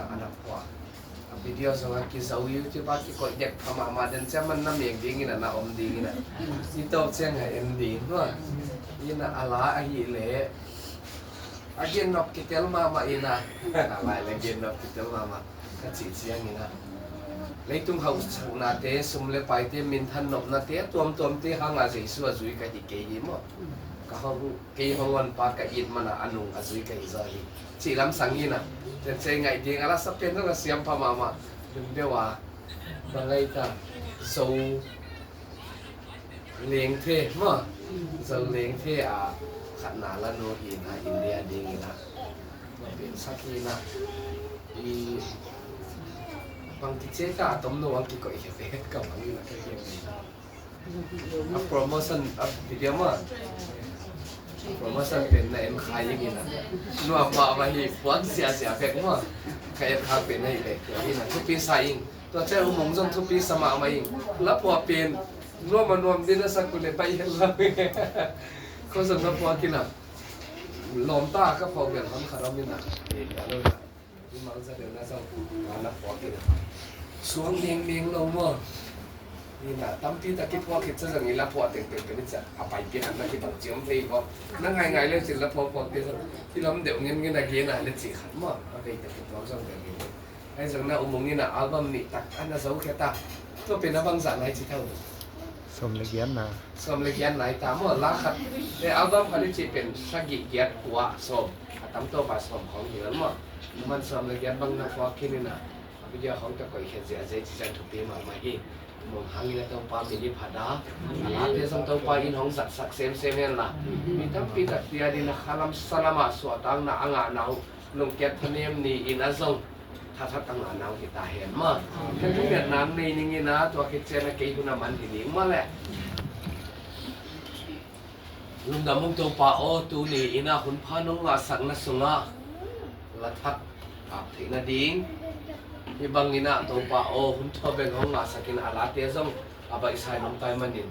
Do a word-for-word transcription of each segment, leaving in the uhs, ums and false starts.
A na phuah. A video zong a kizo YouTube a kikoih dek pha mahmah den ciang man na mek dingin a na om dingin a. I tawp ciang a en ding hua. Ina a la ahih leh a gennop kitel mahmah ina. A lai le gennop kitel mahmah. Ka cih ciangin a leitung hauhsaknate, sum le paite, minthan nopnate a tuamtuamte hanga Jesu a zui ka hi kei hi maw? Ka hong, kei hong honpa ka it mana a nung a zui ka hi zaw hi. Cih lamsang ina. Tensei ngaih ding a la sa pen na la siam pha mahmah. Dun deuh a. Bangai ta. Zo Lengthe maw? Zo Lengthe a khatna la nu hi na India dingin a. Maw pen sak hi na. I bang kice ka a tom no ang kikoih khe pe ka bang ina ka khe. A promotion a video maw? Promotion pen na en khai ing ina. Nuam mahmah hi puan siasia bek maw? Ka en khai pen na hi bek ina. Thupi sa ing. Tua ciang U Mung zong thupi sa mahmah ing. Laphuah pen nuam a nuam din a sak uh le baih hen la. Ko zong laphuah kina. Lawmta ka phuah bel hon khat om ina. Ei ka lo na. I mang za deuh na zong a laphuah kina. Suang mengmeng lo maw? Ina tampi tak kiphuah khit ciang zong i laphuah tengteng pen i ciah a pai pian na kibang ciam thei maw? Na ngaingai le cin laphuah phuah kit zong i lam deuh ngen ngen a gen a le ci khat maw? A vei tak kiphuah zong deuh ngen. Ahi zong na U Mung ina album nih tak a na zo khia ta. Tua pen a bangzah nai ci tho. Sawm le giat na. Sawm le giat nai ta maw, la khat. E album khat i cih pen sagih giat kua sawm. A tam tawpa sawm khawng hi lo maw. Numan sawm le giat bang na phuak khin ina. A video khawng tawh koih khia zia zei ci zan thupi mahmah hi. U Mung hangin a Topa min i phat a. A late zong Topa in hong zatsak semsem hen la. Mi tampi tak tia dina khalam salama suahtakna a ngahna uh. Lungkiat thanem ni in a zong thathat a ngah nang hi ta hen maw. Khen thumiat nang nei ning in a tua khit ciang a kei hun a man hi ning maw le. Lungdam ung Topa aw, tuni in a hun pha nong ngahsakna sungah la thak ap theih nading. Hi bangin a Topa aw, hun thawbeng hong ngahsak in a late zong a baihsa in hong tai manin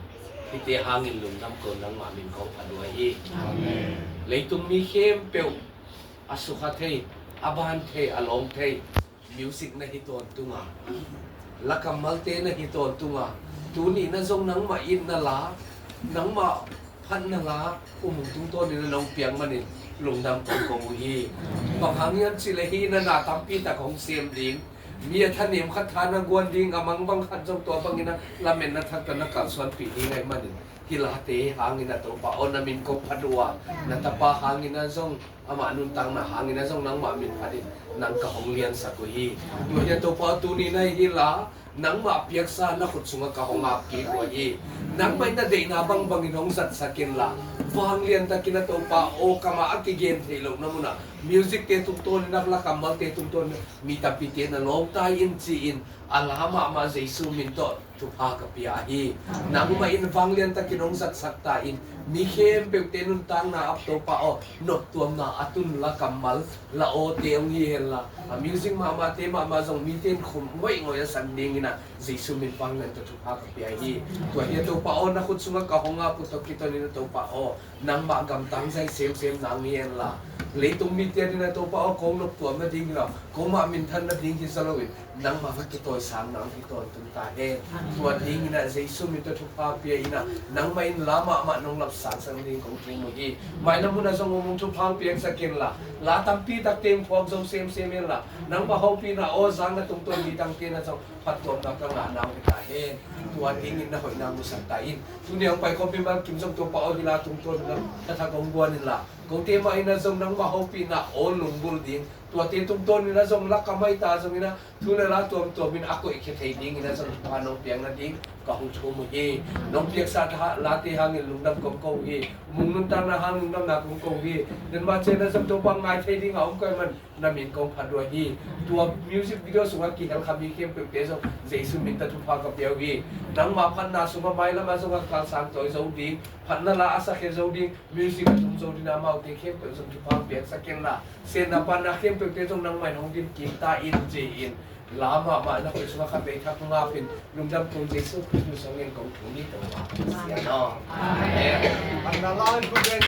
hihte hangin lungdam ko, nangmah min kong phat uh ahi. Amen. Leitung mi khempeuh a sukha thei, a ban thei, a lawng thei music na hi tawntung a, la kammalte na hi tawntung a, tuni na zong nangmah itna la, nangmah phatna la, U Mung tungtawnin a nong piak manin lungdam kong ko uh hi. Bang hang hiam cih leh hih na na tampi tak hong sem ding, mi a thanem khat tha na guan ding, a mangbang khat zong tua bangin a lametna thak tawh na kalsuanpih ding ahih manin hih late hangin a Topa aw, na min kong phat uh a, na tapa hangin a zong, amah nuntakna hangin a zong nangmah min phatin nang ka hong liansak uh hi. Tua hi a Topa aw, tuni na hih la nangmah piaksa na khut sungah ka hong ap kik uh hi. Nangmah in na deihna bangbangin hong zatsak in la, vanglian takin a Topa aw, kamah a kigen theih lohna munah music te tungtawnin a la kammalte tungtawnin mi tampite na lawngtai in ci-in a la mahmah Jesu min tawh thupha ka pia hi. Nangmah in vanglian takin hong zatsak ta in, mi khempeuhte nuntakna ap Topa aw, noptuamna a tun la kammal la awte hong hi hen la, a music mahmahte mahmah zong mite in khum ngoihngoih a san dingin a Jesu min vanglian tawh thupha ka pia hi. Tua hi a Topa aw, na khut sungah ka hong ap uh tawh kitonin a Topa aw, nangmah gamtang zai semsem nang hi hen la, leitung mite adingin a Topa aw, kong noptuam nading hi lo, kong mah minthan nading hi zaw loin nangmah va kitawisang nang hi tawntung ta hen. Tua dingin a Jesu min tawh thupha pia in a, nangmah in la mahmah nong lapsangsak ding kong thum uh hi. Mailam hun a zong U Mung thupha hong piaksak hen la, la tampi takte hong phuak zo semsem hen la, nangmah hopihna aw, zang na tungtawn mi dangte na zong phattuamna ka ngah nang hi ta hen. Tua dingin na hoihna musak ta in. Tuni hong paikhawmpi Mal Kim zong Topa aw, hih la tungtawn in a thathak hong guan in la, kote mah in a zong nangmah hopihna aw lungbulh ding, tuate tungtawn in a zong la kamai ta zongin a thu le la tuamtuamin a koihkhia thei dingin a zong thupha nong piak nading ka hong thum uh hi. Nong piaksa late hangin lungdam kong ko uh hi. U Mung nuntakna hang lungdamna kong ko uh hi. Denmah ciang a zong Topa ngai thei ding a om ka hih man na min kong phat uh hi. Tua music video sungah kihel kha mi khempeuhte zong Jesu min tawh thupha ka pia uh hi. Nangmah phatna sungah mailam a zong a kalsang tawi zo ding, phatna la a sakhia zo ding, music a tum zo ding a amaute khempeuh zong thupha piaksak hen la, siatna panna khempeuhte zong nangmah in hong dim kik ta in ci-in la mahmah na khut sungah khatvei thak hong ap in, lungdam kong Jesu Khrih min sungin kong thum hi Topa. Sian aw. Amen. Phatna la in